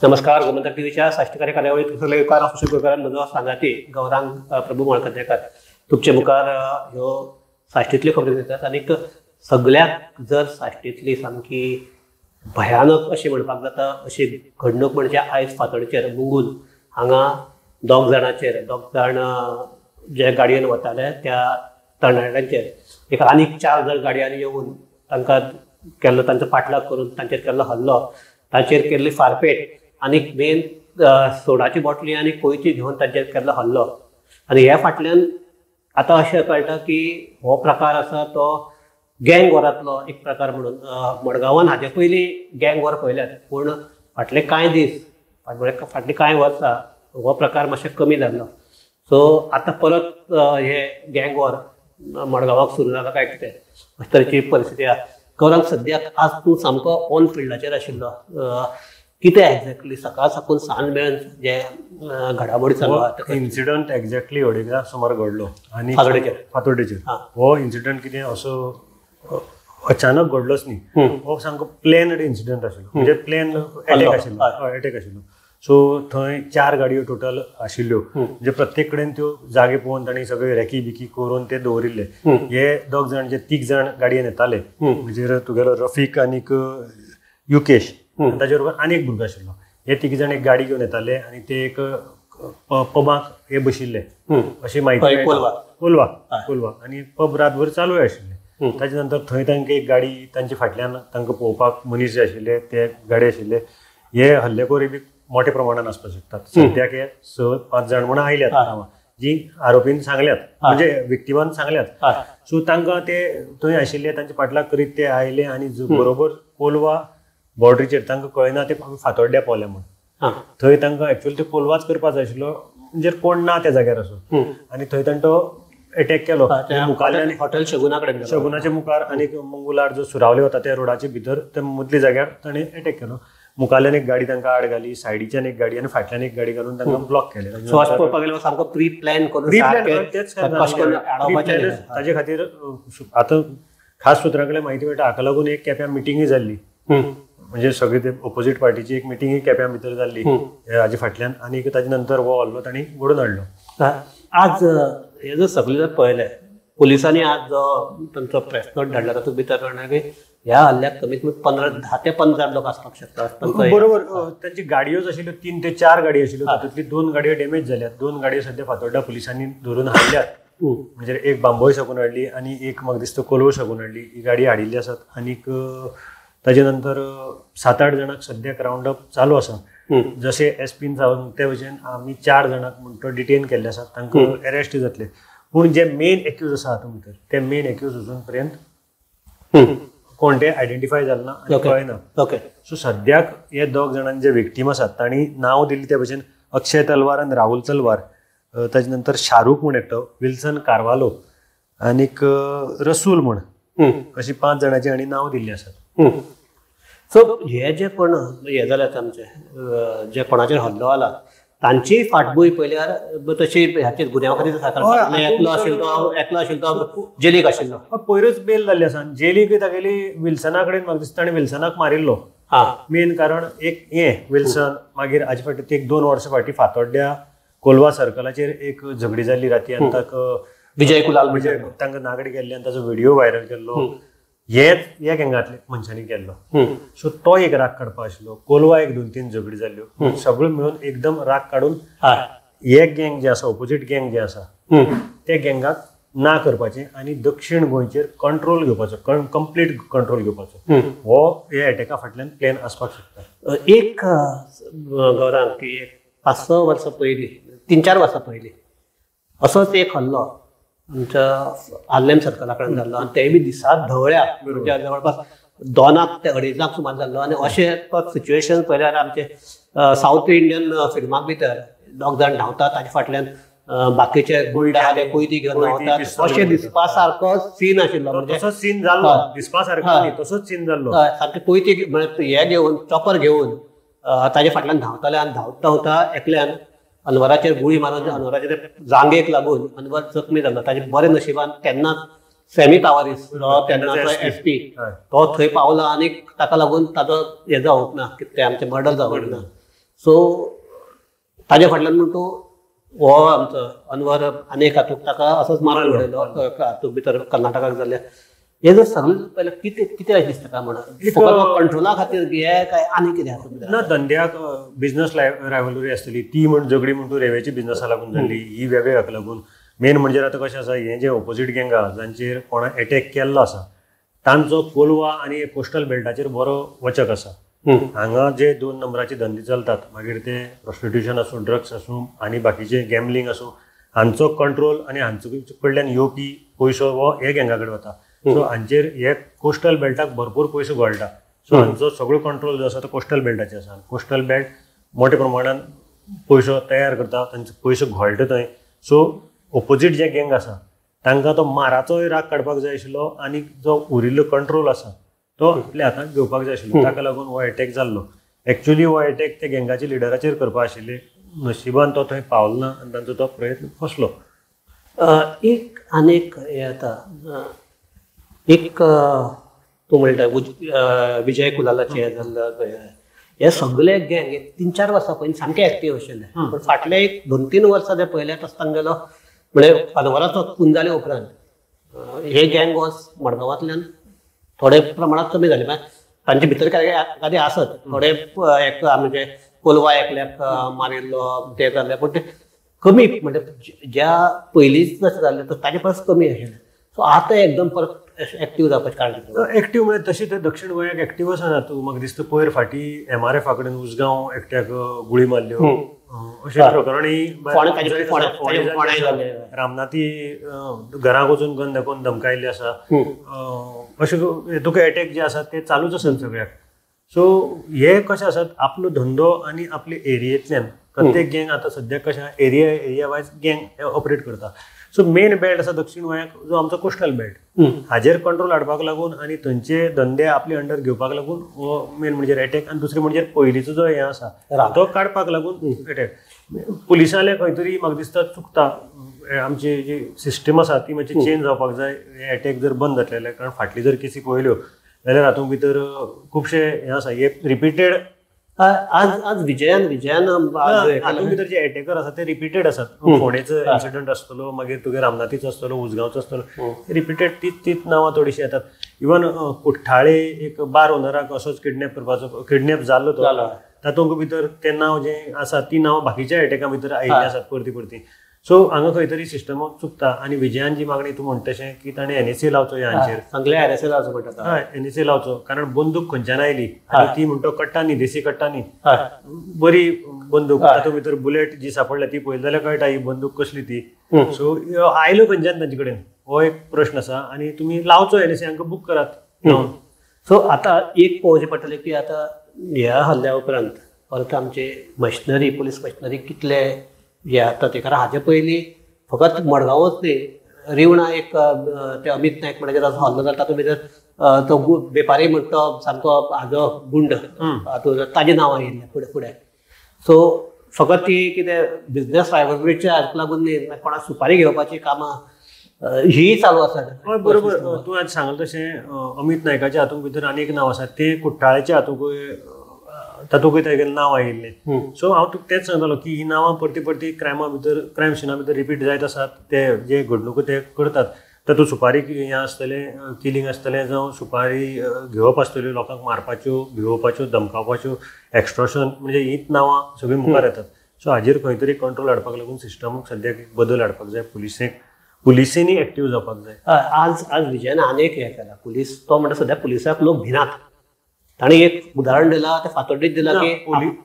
नमस्कार, गोमंतक टीव्हीच्या साश्टीकारी कार्यावळीत सगळे मुखार हांव सुशील गोंयकार, म्हजो सांगाती गौरांग प्रभू मळकंदेकर तुमचे मुखार ह्यो साश्टींतल्यो खबरी दितात. आनीक सगळ्याक जर साश्टींतली सामकी भयानक अशी म्हणपाक जाता अशी घडणूक म्हणजे आयज फातोडचेर मुंगूल हांगा दोग जाण जे गाडयेन वताले त्या तरणाट्यांचेर एक आनीक 4 जाण गाडयांनी येवन तांकां केल्लो तांचो पाठलाग करून तांचेर केल्लो हल्लो, तांचेर केल्ली फारपेट आनी मेन सोडाची बॉटली आनी कोयती घेवन तांचेर केल्लो हल्लो. आनी ह्या फाटल्यान आतां अशें कळटा की हो प्रकार आसा तो गँग वॉरांतलो एक प्रकार म्हणून. मडगांवान हाजे पयलीं गँग वॉर पळयल्यात, पूण फाटले कांय दीस फाटलीं कांय वर्सां हो प्रकार मातशें कमी जाल्लो. सो आतां परत हे गँग वॉर मडगांवाक सुरू जाला काय कितें अशे तरेची परिस्थिती आसा. गौरांग, सद्याक आज तूं सामको ऑन फिल्डाचेर आशिल्लो, कितें एक्झॅक्टली सकाळ साकून सांज मेरेन जे घडामोडी चालू आहा? इन्सिडंट एक्झॅक्टली अडेजां सुमार घडलो आनी फातोड्डेचेर. हो इन्सिडंट कितें असो अचानक घडलोच न्ही, हो सामको प्लॅन्ड इन्सिडंट आशिल्लो, म्हणजे प्लॅन एटॅक आशिल्लो, एटॅक आशिल्लो. सो थंय 4 गाडयो टोटल आशिल्ल्यो, म्हणजे प्रत्येक कडेन त्यो जागे पळोवन तांणी सगळे रेकी बिकी करून ते दवरिल्ले. हे दोग जाण जे 3 जाण गाडयेन येताले, म्हणजे तुगेलो रफीक आनीक युकेश, ताचे बरोबर आनी एक भुरगो आशिल्लो. हे 3 जाण एक गाडी घेवन येताले आनी ते एक पबाक हे बशिल्ले अशी म्हायती, कोलवा कोलवा, आनी पब रातभर चालू आशिल्ले. ताजे नंतर थंय तांकां एक गाडी तांचे फाटल्यान तांकां पळोवपाक मनीस जे आशिल्ले ते गाडी आशिल्ले. हे हल्लेखोरी बी मोठ्या प्रमाणान आसपाक शकतात. सद्याक हे 6-5 जाण म्हणून आयल्यात नांवां जी आरोपीन सांगल्यात, म्हणजे विक्टिमान सांगल्यात. सो तांकां ते थंय आशिल्ले तांचे पाठलाग करीत ते आयले आनी बरोबर कोलवा बॉर्डरीचेर तांकां कळना ते फातोड्ड्या पावले म्हूण. थंय तांकां एक्चुअली ते कोलवाच करपाक जाय आशिल्लो, म्हणजे कोण ना त्या जाग्यार असो, आनी थंय तांणी तो एटॅक केलो. मुखाल्ल्यान हॉटेल शगुना कडेन, शगुनाच्या मुखार आनी मंगुलार जो सुरावले वता त्या रोडाचे भितर त्या मदल्या जाग्यार ताणें एटॅक केलो. मुखाल्यान एक गाडी तांकां आड घाली, सायडीच्यान एक गाडी आनी फाटल्यान एक गाडी घालून तांकां ब्लॉक केले. सामको प्री प्लॅन करून, तेच ताजे खातीर आतां खास सुत्रां कडेन म्हायती मेळटा. हाका लागून एक केप्यां मिटिंगय जाल्ली, म्हणजे सगळे ते ओपोजीट पार्टीची एक मिटिंगय केप्यां भितर जाल्ली हाजे फाटल्यान, आनी ताजे नंतर हो हल्लो तांणी घडोवन हाडलो. आज हे जर सगळें जर पळयलें, पुलिसांनी आज जो तांचो प्रेस नोट धाडला तातूंत भितर कळना की ह्या हल्ल्याक कमीत कमी 10 ते 15 लोक आसपाक शकतात. बरोबर, तांची गाडयोच आशिल्ल्यो 3 ते 4 गाडयो आशिल्ल्यो, तातूंतली 2 गाडयो डॅमेज जाल्यात. 2 गाडयो सद्या फातोड्डा पुलिसांनी धरून हाडल्यात, म्हणजे एक बांबोळे साकून हाडली आनी एक म्हाका दिसता कोलवळ साकून हाडली. ही गाडी हाडिल्ली आसात. आनीक ताजे नंतर 7-8 जाणांक सद्याक रावंड अप चालू आसा. जशें एस पीन सांगून ते भशेन आमी 4 जाणांक म्हणटा डिटेन केल्ले आसात, तांकां अरेस्ट जातले. पूण जे मेन एक्यूज आसा हातूंत भितर ते मेन एक्यूज अजून पर्यंत कोण ते आयडेंटिफाय जाले ना आनी कळना. ओके, सो सद्याक हे 2 जाणांनी जे विक्टीम आसात तांणी नांव दिली ते भशेन अक्षय तलवार आनी राहुल तलवार, ताजे नंतर शाहरुख म्हूण एकटो, विल्सन कार्वालो आनीक रसूल म्हूण, अशी 5 जाणांची हांणी नांव दिल्ली आसात. सो हे जे कोण हे जाल्यात आमचे जे कोणाचेर हल्लो आला तांची फाटभूंय पळयल्यार तशी हाचेर गुन्यांव खातीर एकलो आशिल्लो, एकलो आशिल्लो तो जेलीक आशिल्लो, पयरूच बेल जाल्ली आसा. जेलीक तागेली विल्सना कडेन म्हाका दिसता ताणें विल्सनाक मारिल्लो. मेन कारण एक हें विल्सन, मागीर हाजे फाटी 1-2 वर्सां फाटीं फातोड्ड्या कोलवा सर्कलाचेर एक झगडी जाल्ली राती, आनी ताका विजय कुलाल म्हणजे तांकां नागडी केल्ली आनी ताचो व्हिडियो व्हायरल केल्लो. हेच ह्या गँगांतले मनशांनी केल्लो. सो तो एक राग काडपा आशिल्लो. कोलवा एक 2-3 झगडी जाल्ल्यो, सगळ्यो मिळून एकदम राग काडून एक गँग जे आसा, ओपोजीट गँग जे आसा त्या गँगाक ना करपाचें आनी दक्षिण गोंयचेर कंट्रोल घेवपाचो, कंप्लीट कंट्रोल घेवपाचो, हो ह्या एटॅका फाटल्यान प्लॅन आसपाक शकता. एक गौरांग की एक 5-6 वर्सां पयलीं, 3-4 वर्सां पयलीं असोच एक हल्लो आमच्या आर्लेम सर्कला कडेन जाल्लो आनी तेय बी दिसात धवळ्या, म्हणजे जवळपास 2 ते 2.5 सुमार जाल्लो. आनी अशें तो सिच्युएशन पळयल्यार आमचे सावथ इंडियन फिल्माक भितर 2 जाण धांवतात, ताच्या फाटल्यान बाकीचे गुंड आहा ते कोयती घेवन धांवतात, अशें दिसपा सारको सीन आशिल्लो. म्हणजे तसोच सीन जाल्लो, दिसपा सारको न्ही, तसोच सीन जाल्लो. सारके कोयती म्हणजे हे घेवन चॉपर घेवन ताच्या फाटल्यान धांवताले आनी धांवता धांवता एकल्यान अनवराचेर गुळी मारून अनवराचेर जांगेक लागून अनवर जखमी जालो. ताजे बरे नशिबान तेन्नाच सॅमी तावारीस तेन्नाचो एस पी तो थंय पावला आनी ताका लागून ताजो हें जावंक ना, कितें आमचें मर्डर जावंक ना. सो ताज्या फाटल्यान म्हण तूं हो आमचो अनवर आनी एक हातूंत ताका असोच मारून उडयलो हातूंत भितर कर्नाटकाक जाल्ले. हे जर सगळें पयलें कितें कितें अशें दिसता काय म्हणून फकत कंट्रोला खातीर हे काय आनी कितें आसा? ना, धंद्याक बिझनस रायवलरी आसतली ती म्हण झगडी म्हण तूं रेवेची बिझनसा लागून जाल्ली ही वेगळे हाका लागून. मेन म्हणजे आतां कशें आसा, हें जे ओपोजीट गँगा जांचेर कोणा एटॅक केल्लो आसा तांचो कोलवा आनी कोस्टल बेल्टाचेर बरो वचक आसा. हांगा जे 2 नंबराचे धंदे चलतात, मागीर ते प्रोस्टिट्यूशन आसूं, ड्रग्स आसूं आनी बाकीचे गॅमलींग आसूं, हांचो कंट्रोल आनी हांचो कडल्यान येवपी पयसो हो हे गँगा कडेन वता. सो हांचेर हे कोस्टल बेल्टाक भरपूर पयसो घोळटा. सो हांचो सगळो कंट्रोल जो आसा तो कोस्टल बेल्टाचेर आसा. कोस्टल बेल्ट मोठ्या प्रमाणान पयसो तयार करता, तांचो पयसो घोळटा थंय. सो ओपोजीट जे गँग आसा तांकां तो माराचोय राग काडपाक जाय आशिल्लो आनी जो उरिल्लो कंट्रोल आसा तो आपल्या हातांत घेवपाक जाय आशिल्लो. ताका लागून हो एटॅक जाल्लो. एक्चुअली हो एटॅक त्या गँगाच्या लिडराचेर करपा आशिल्ले, नशिबान तो थंय पावलो ना आनी तांचो तो प्रयत्न फसलो. एक आनी एक हें आतां एक तूं म्हणटा विजय कुलालाचें हें जाल्लें, हे सगळे गँग 3-4 वर्सां पयलीं सामके एक्टीव आशिल्ले, पूण फाटले एक 2-3 वर्सां जे पयले तसो तांगेलो म्हणजे अनवराचो खून जाले उपरांत हे गँग वॉज मडगांवांतल्यान थोडे प्रमाणात कमी जाले. तांचे भितर काय एखादें आसत थोडे एक म्हणजे कोलवा एकल्याक मारिल्लो ते जाल्ले, पूण ते कमी म्हणजे ज्या पयलींच जशें जाल्लें तर ताजे परस कमी आशिल्लें. सो आतां एकदम परत एक्टीव जावपाचें कारण एक्टीव म्हणजे तशें ते दक्षिण गोंयाक एक्टीव आसना. तूं म्हाका दिसता पयर फाटीं MRF कडेन उसगांव एकट्याक गुळी मारल्यो अशें प्रकरणी, रामनाथी घराक वचून गन दाखोवन धमकायल्ली आसा, अशे तुका एटॅक जे आसात ते चालूच आसात सगळ्याक. सो हे कशें आसात, आपलो धंदो आनी आपले एरियेंतल्यान प्रत्येक गँग आतां सद्याक कशें एरिया वायज गँग ऑपरेट करता. सो मेन बेल्ट आसा दक्षिण गोंयाक जो आमचो कोस्टल बेल्ट, हाजेर कंट्रोल हाडपाक लागून आनी थंयचे धंदे आपले अंडर घेवपाक लागून हो मेन म्हणजे एटॅक. आनी दुसरें म्हणजे पयलींचो जो हें आसा तो काडपाक लागून एटॅक. पुलिसांले खंय तरी म्हाका दिसता चुकता, आमची जी सिस्टम आसा ती मातशी चेंज जावपाक जाय. हे एटॅक जर बंद जातले जाल्यार, कारण फाटली जर केसी पळयल्यो जाल्यार हातूंत भितर खुबशे हें आसा, हे रिपीटेड आज आज विजयान विजयान हातूंत भितर जे एटॅकर आसा ते रिपीटेड आसात. फोंडेचो इन्सिडंट आसतलो, मागीर तुगे रामनाथीचो आसतलो, उसगांवचो आसतलो, रिपीटेड तीच तीच नांवां थोडीशीं येतात. इवन कुठ्ठाळे एक बार ओनराक असोच किडनॅप करपाचो, किडनॅप जाल्लो तो, तातूंत भितर तें नांव जें आसा ती नांवां बाकीच्या एटॅका भितर आयिल्लीं आसात परती परती. सो हांगा खंय तरी सिस्टम चुकता. आनी विजयान जी मागणी तूं म्हणटा तशें की ताणें NSA लावचो ह्यांचेर, सगळे NSA लावचो म्हणटा, हय NSA लावचो, कारण बंदूक खंयच्यान आयली आनी ती म्हणटा कट्टा न्ही, देसी कट्टा न्ही, बरी बंदूक, तातूंत भितर बुलेट जी सापडल्या ती पळयली जाल्यार कळटा ही बंदूक कसली ती. सो आयलो खंयच्यान तांचे कडेन हो एक प्रश्न आसा आनी तुमी लावचो NSA, हांकां बूक करात. सो आतां एक पळोवचें पडटलें की आतां ह्या हल्ल्या उपरांत परत आमचे मशिनरी, पुलीस मशिनरी कितले हे आतां ते, कारण हाजे पयलीं फकत मडगांवच न्ही, रिवणा एक ते अमित नायक म्हणटा ताचो हल्लो जाता, तातूंत भितर तो वेपारी म्हणटा तो सामको हाजो गुंड हातूंत ताजें नांव आयिल्लें फुडें फुडें. सो फकत ती कितें बिजनेस रायवलरीच्या हाका लागून न्ही, कोणाक सुपारी घेवपाची कामां ही चालू आसा. हय बरोबर, तूं आज सांगलें तशें अमित नायकाच्या हातूंत भितर आनी एक नांव आसा, तें कुठ्ठाळेच्या हातूंतय तातूंतय तेगेलें नांव आयिल्लें. सो हांव तुका तेंच सांगतालो की ही नांवां परती परती क्रायमा भितर, क्रायम सिना भितर रिपीट जायत आसात. ते जे घडणुको ते करतात तातूंत सुपारी हें आसतलें, किलिंग आसतलें, जावं सुपारी घेवप आसतल्यो, लोकांक मारपाच्यो, भिवोवपाच्यो, धमकावपाच्यो, एक्स्ट्रोशन, म्हणजे हीच नांवां सगळीं मुखार येतात. सो हाजेर खंय तरी कंट्रोल हाडपाक लागून सिस्टमाक सद्याक एक बदल हाडपाक जाय, पुलिसेंनी एक्टीव जावपाक जाय. आज आज विजयान आनी एक हें केलां, पुलीस तो म्हणटा सद्या पुलिसाक लोक भिनात. ताणें एक उदाहरण दिलां, तें फातोड्डीत दिलां की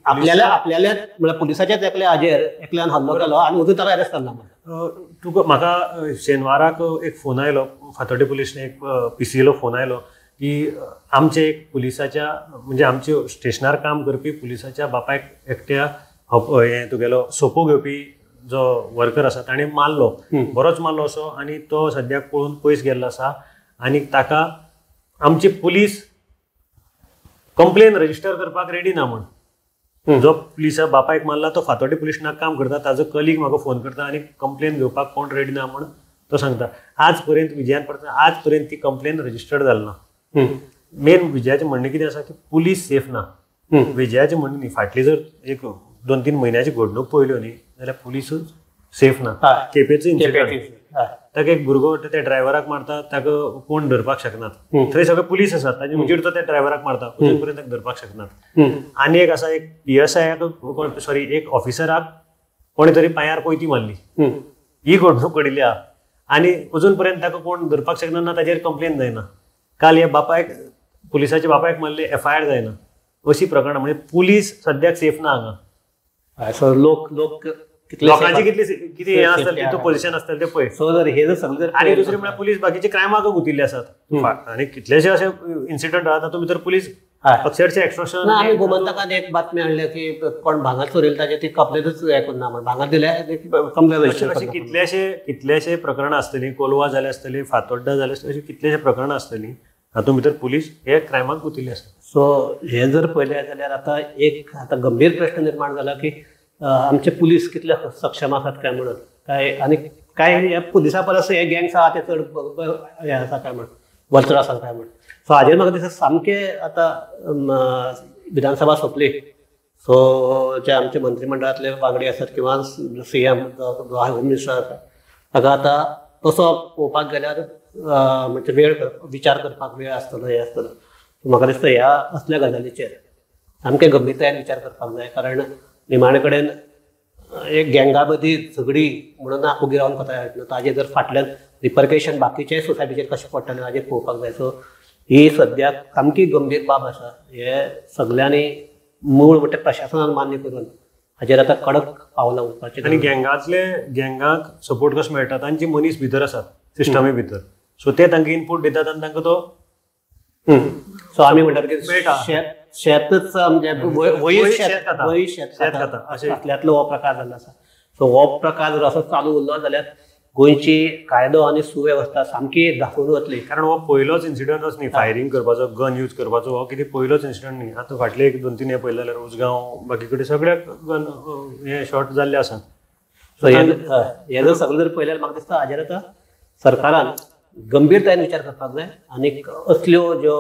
आपल्याला आपल्याल्याच म्हळ्यार पुलिसाच्याच एकल्या हाजेर एकल्यान हल्लो केलो आनी अजून ताका अरेस्ट जालो ना. तुका म्हाका शेनवाराक एक फोन आयलो, फातोड्डें पुलीस एक PCलो फोन आयलो की आमचे एक पुलिसाच्या, म्हणजे आमचे स्टेशनार काम करपी पुलिसाच्या बापायक एकट्या हें तुगेलो सोपो घेवपी जो वर्कर आसा ताणें मारलो, बरोच मारलो असो, आनी तो सद्याक पळून पयस गेल्लो आसा आनी ताका आमची पुलीस कंप्लेन रजिस्टर करपाक रेडी ना म्हण. जो पुलिसा बापायक मारला तो फातोड्डें पुलिसाक काम करता, ताजो कलीग म्हाका फोन करता आनी कंप्लेन घेवपाक कोण रेडी ना म्हण तो सांगता. आज पर्यंत विजयान परत आज पर्यंत ती कंप्लेन रजिस्टर्ड जाली ना. मेन विजयाचें म्हणणें कितें आसा की पुलीस सेफ ना. विजयाची म्हणून न्ही, फाटली जर एक 2-3 म्हयन्याची घडणूक पळयल्यो न्ही जाल्यार पुलिसूच सेफ ना. केपेचो इन्सिडंट, ताका एक भुरगो त्या ड्रायव्हराक मारता, ताका कोण धरपाक शकनात, थंय सगळे पुलीस आसात ताजे हुजीर तो त्या ड्रायव्हराक मारता, अजून पर्यंत ताका धरपाक शकनात. आनी एक आसा, एक PSI sorry एक ऑफिसराक कोणे तरी पांयार कोयती मारली, ही घडणूक घडिल्ली आहा आनी अजून पर्यंत ताका कोण धरपाक शकना, ना ताजेर कंप्लेन जायना. काल ह्या बापायक, पुलिसाच्या बापायक मारले, FIR जायना. अशी प्रकरणां म्हणजे पुलीस सद्याक सेफ ना हांगा. सो लोक लोक लोकांची कितली कितें हें आसतलें, तितून पोझिशन आसतलें तें पळय. सो जर हे जर सगळें, आनी दुसरें म्हळ्यार पुलीस बाकीचे क्रायमाक गुतिल्ले आसात आनी कितलेशे अशे इन्सिडंट आहा तातूंत भितर पुलीस अक्षरशः एक्स्ट्रोशन. आमी गोमंतकान एक बातमी हाडल्या की कोण भांगर चोरिल्लें ताजें ती कंप्लेनूच हें करूं ना म्हण, भांगर दिल्यार कंप्लेन. अशे कितलेशे प्रकरणां आसतलीं, कोलवा जाले आसतली, फातोड्डा जाले आसतली, अशी कितलेशे प्रकरणां आसतलीं हातूंत भितर पुलीस हे क्रायमाक गुतिल्ले आसात. सो हे जर पळयलें जाल्यार आतां एक आतां गंभीर प्रश्न निर्माण जाला की आमचे पुलीस कितले सक्षम आसात काय म्हणून, काय आनी काय ह्या पुलिसां परस हे गँग्स आहा ते चड हे आसा काय म्हण, वलचड आसा काय म्हण. सो हाजेर म्हाका दिसता सामकें आतां विधानसभा सोंपली, सो जे आमचे मंत्रीमंडळांतले वांगडी आसात किंवा CM home minister आसा ताका आतां तसो पळोवपाक गेल्यार म्हणजे वेळ विचार करपाक वेळ आसतलो, हें आसतलो. म्हाका दिसता ह्या असल्या गजालीचेर सामकें गंभीरतायेन विचार करपाक जाय, कारण निमाणे कडेन एक गँगा मदीं झगडी म्हणून ओगी रावन कोता येना, ताजेर जर फाटल्यान रिपर्केशन बाकीचे सोसायटीचेर कशें पडटलें ताजेर पळोवपाक जाय. सो ही सद्याक सामकी गंभीर बाब आसा, हे सगल्यांनी मूळ म्हणटा प्रशासनान मान्य करून हाजेर आतां कडक पावलां उखलपाचें. आनी गँगांतले गँगाक सपोर्ट कसो मेळटा, तांची मनीस भितर आसात सिस्टमी भितर, सो ते तांकां इनपूट दितात आनी तांकां तो सो आमी म्हणटात की शेतच म्हणजे वयर शेत खाता असल्यातलो हो प्रकार जाल्लो आसा. सो हो प्रकार जर असो चालू उरलो जाल्यार गोंयची कायदो आनी सुवेवस्था सामकी दाखोवन वतली. कारण हो पयलोच इन्सिडंटच न्ही, फायरींग करपाचो, गन यूज करपाचो, हो कितें पयलोच इन्सिडंट न्ही. आतां फाटले 1-2-3 हे पळयले जाल्यार उजगांव बाकी कडेन सगळ्याक गन हे शॉर्ट जाल्ले आसात. सो हे जर सगळें जर पळयल्यार म्हाका दिसता हाजेर आतां सरकारान गंभीरतायेन विचार करपाक जाय आनी असल्यो ज्यो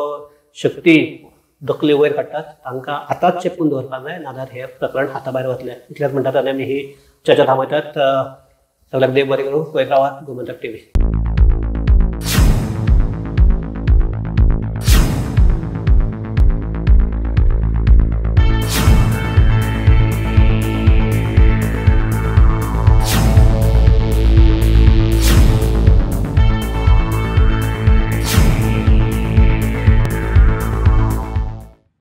शक्ती दखली वयर काडटात तांकां आतांच चेपून दवरपाक जाय, नाजाल्यार हें प्रकरण हाता भायर वतलें. इतलेंच म्हणटात आनी आमी ही चर्चा थांबयतात. सगळ्यांक देव बरें करूं. पळयत रावात गोमंतक TV.